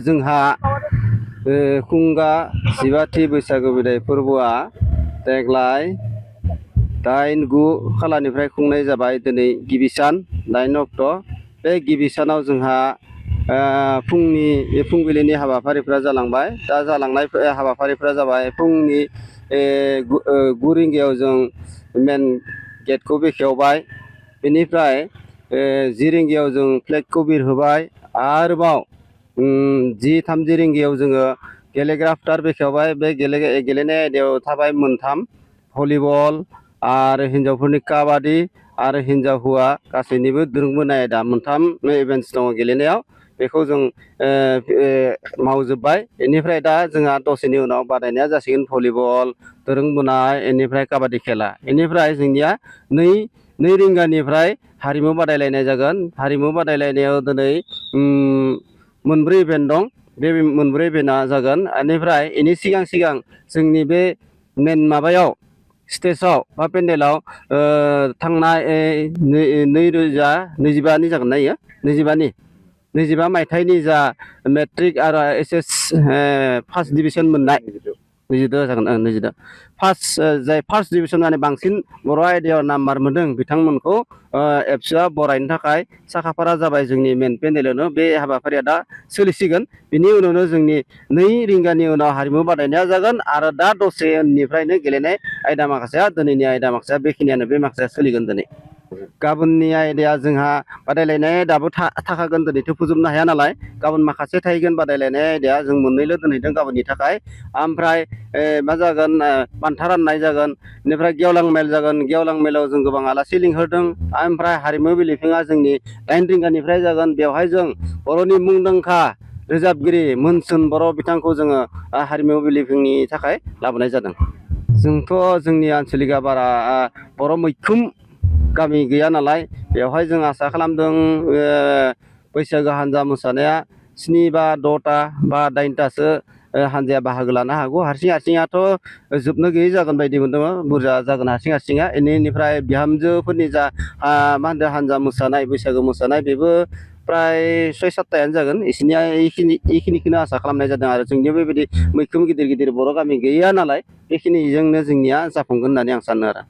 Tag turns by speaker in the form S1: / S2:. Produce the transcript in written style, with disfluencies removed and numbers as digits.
S1: जोंहा खुंगा जिबाथि बैसागु बिदाय फोरबोआ देग्लाय 8-9 खालारनिफ्राय खुंनाय जाबाय। दिनै गिबि सान 9 अक्ट'। बे गिबि सानाव जोंहा फुंबिलिनि हाबाफारिफ्रा जालांबाय। दा जालांनाय हाबाफारिफ्रा जाबाय फुंनि 9 रिंगायाव जों मेन गेटखौ बेखेवबाय। बेनिफ्राय 10 रिंगायाव जों फ्लेगखौ बिरहोबाय। आरोबाव 10:30 रिंगायाव जोङो गेलेग्रा फोथार बेखेवबाय। बे गेलेनाय आयदायाव थाबाय मोनथाम: भलिबल आरो हिन्जावफोरनि काबादि आरो हिन्जाव हौवा गासैनिबो दुरुं बोनाय आयदा मोनथाम इभेन्ट्स दङ गेलेनायाव। बेखौ जों मावजोब्बाय। बेनिफ्राय दा जोंहा दसेनि उनाव बादायनाया जासिगोन भलिबल, दुरुं बोनाय, बेनिफ्राय काबादि खेला। बेनिफ्राय जोंनिया 2 रिंगानिफ्राय हारिमु बादायलायनाय जागोन। हारिमु बादायलायनायाव दिनै मोनब्रै इभेन्ट दं। बे मोनब्रै इभेन्टआ जागोन। बेनिफ्राय बेनि सिगां जोंनि बे मेन माबायाव स्टेजाव बा पेन्डेलाव थांनाय 2025 जागोन ना इयो 25 मायथाइनि जा मेट्रिक आरो HS फार्स्ट डिभिजन मोननाय 22 जागोन 22 जाय फार्स्ट डिभिजन माने बांसिन बर' आयदायाव नाम्बार मोनदों बिथांमोनखौ एबसुआ बरायनो थाखाय साखाफारा जाबाय। जोंनि मेन पेन्डेलावनो बे हाबाफारिया दा सोलिसिगोन। बिनि उनावनो जोंनि 2 रिंगानि उनाव हारिमु बादायनाया जागोन। आरो दा दसे उननिफ्रायनो गेलेनाय आयदा माखासेया दिनैनि आयदा माखासेया बेखिनियानो बे माखासेया सोलिगोन दिनै। गाबोननि आयदाया जोंहा बादायलायनाय दाबो थाखागोन। दिनैथ' फोजोबनो हाया नालाय गाबोन माखासे थाहैगोन बादायलायनाय आयदाया। जों मोननैल' दोनहैदों गाबोननि थाखाय। ओमफ्राय मा जागोन बान्था राननाय जागोन। बेनिफ्राय गेवलां मेल जागोन। गेवलां मेलाव जों गोबां आलासि लिंहरदों। ओमफ्राय हारिमु बिलिफाङा जोंनि 8 रिंगानिफ्राय जागोन। बेवहाय जों बर'नि मुंदांखा रोजाबगिरि मोनसोन बर' बिथांखौ जोङो हारिमु बिलिफांनि थाखाय लाबोनाय जादों। जोंथ' जोंनि आनसलिकआ बारा बर' मैखोम गामि गैया नालाय बेवहाय जों आसा खालामदों बैसागो हान्जा मोसानाया 7 बा 6टा बा 8टासो हान्जाया बाहागो लानो हागौ। हारसिङाथ' जोबनो गैयै जागोन बायदि मोनदों। बुरजा जागोन हारसिङा। बेनिफ्राय बिहामजोफोरनि जा मा होनदों हान्जा मोसानाय बैसागो मोसानाय बेबो प्राय 6-7टायानो जागोन। बिसोरनिया बेखिनिखौनो आसा खालामनाय जादों। आरो जोंनियाव बेबायदि मैखोम गिदिर बर' गामि गैया नालाय बेखिनिजोंनो जोंनिया जाफुंगोन होननानै आं सानो आरो।